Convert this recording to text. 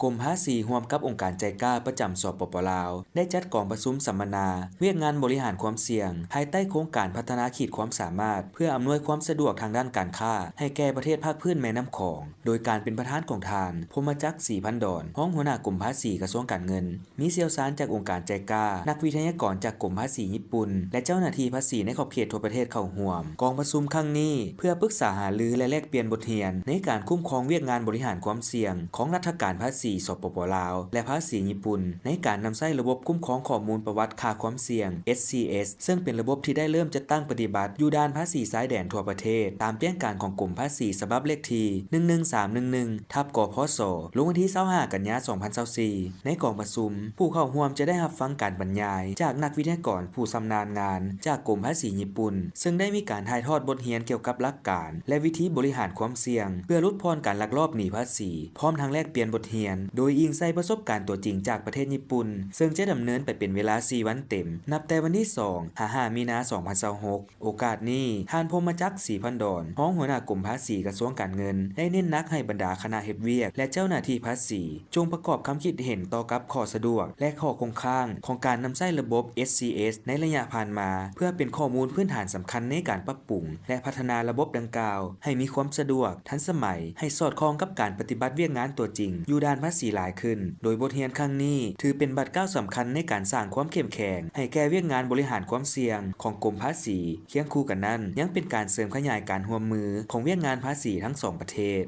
ກົມພາສີຮ່ວມກັບອົງການໄຈກາປະຈຳ ສປປ ລາວ ໄດ້ຈັດກອງປະຊຸມສຳມະນາວຽກງານບໍລິຫານຄວາມສ່ຽງ ພາຍໃຕ້ໂຄງການພັດທະນາຂີດຄວາມສາມາດ ເພື່ອອຳນວຍຄວາມສະດວກທາງດ້ານການຄ້າໃຫ້ແກ່ປະເທດພາກພື້ນແມ່ນ້ຳຂອງ ໂດຍການເປັນປະທານຂອງທ່ານ ພົມມະຈັກ ສີພັນດອນ ຮອງຫົວໜ້າກົມພາສີ ກະຊວງການເງິນ, ມີຊ່ຽວຊານຈາກອົງການໄຈກາ, ນັກວິທະຍາກອນຈາກກົມພາສີຍີ່ປຸ່ນ ແລະ ເຈົ້າໜ້າທີ່ພາສີໃນຂອບເຂດທົ່ວປະເທດເຂົ້າຮ່ວມ. ກອງປະຊຸມຄັ້ງນີ້ ເພື່ອປຶກສາຫາລື ແລະ ແລກປ່ຽນບົດຮຽນໃນການຄຸ້ມຄອງວຽກງານບໍລິຫານຄວາມສ່ຽງຂອງລັດຖະການພາສີ ສປປ ລາວ ແລະ ພາສີຍີ່ປຸ່ນ ໃນການນຳໃຊ້ລະບົບຄຸ້ມຄອງຂໍ້ມູນປະຫວັດຄ່າຄວາມສ່ຽງ ເອັດຊີເອັສ ເຊິ່ງເປັນລະບົບທີ່ໄດ້ເລີ່ມຈັດຕັ້ງປະຕິບັດຢູ່ດ່ານພາສີຊາຍແດນທົ່ວປະເທດ ຕາມແຈ້ງການຂອງກົມພາສີສະບັບເລກທີ ໜຶ່ງໜຶ່ງສາມໜຶ່ງໜຶ່ງ ທັບ ກພສ ລົງວັນທີ ຊາວຫ້າ ກັນຍາ ສອງພັນຊາວສີ່. ໃນກອງປະຊຸມ, ຜູ້ເຂົ້າຮ່ວມຈະໄດ້ຮັບຟັງການບັນຍາຍຈາກນັກວິທະຍາກອນຜູ້ຊຳນານງານຈາກກົມພາສີຍີ່ປຸ່ນ ເຊິ່ງໄດ້ມີການຖ່າຍທອດບົດຮຽນກ່ຽວກັບຫຼັກການ ແລະ ວິທີບໍລິຫານຄວາມສ່ຽງ ເພື່ອຫຼຸດຜ່ອນການລັກລອບໜີພາສີ, ພ້ອມທັງແລກປ່ຽນບົດຮຽນໂດຍອີງໃສ່ປະສົບການຕົວຈິງຈາກປະເທດຍີ່ປຸ່ນ ເຊິ່ງຈະດຳເນີນໄປເປັນເວລາສີ່ວັນເຕັມ, ນັບແຕ່ວັນທີສອງ ຫາ ຫ້າ ມີນາ ສອງພັນຊາວຫົກ. ໂອກາດນີ້, ທ່ານ ພົມມະຈັກ ສີພັນດອນ ຮອງຫົວໜ້າກົມພາສີ ກະຊວງການເງິນ ໄດ້ເນັ້ນໜັກໃຫ້ບັນດາຄະນະເຮັດວຽກ ແລະ ເຈົ້າໜ້າທີ່ພາສີ ຈົ່ງປະກອບຄຳຄິດເຫັນຕໍ່ກັບຂໍ້ສະດວກ ແລະ ຂໍ້ຄົງຄ້າງຂອງການນຳໃຊ້ລະບົບ ເອັດຊີເອັສ ໃນໄລຍະຜ່ານມາ ເພື່ອເປັນຂໍ້ມູນພື້ນຖານສຳຄັນໃນການປັບປຸງ ແລະ ພັດທະນາລະບົບດັ່ງກ່າວໃຫ້ມີຄວາມສະດວກ, ທັນສະໄໝ, ໃຫ້ສອດຄ່ອງກັບການປະຕິບັດວຽກງານຕົວຈິງຢູ່ດ່ານພາສີຫຼາຍຂຶ້ນ. ໂດຍບົດຮຽນຄັ້ງນີ້ ຖືເປັນບາດກ້າວສຳຄັນໃນການສ້າງຄວາມເຂັ້ມແຂງໃຫ້ແກ່ວຽກງານບໍລິຫານຄວາມສ່ຽງຂອງກົມພາສີ. ຄຽງຄູ່ກັນນັ້ນ, ຍັງເປັນການເສີມຂະຫຍາຍການຮ່ວມມືຂອງວຽກງານພາສີທັງສອງປະເທດ.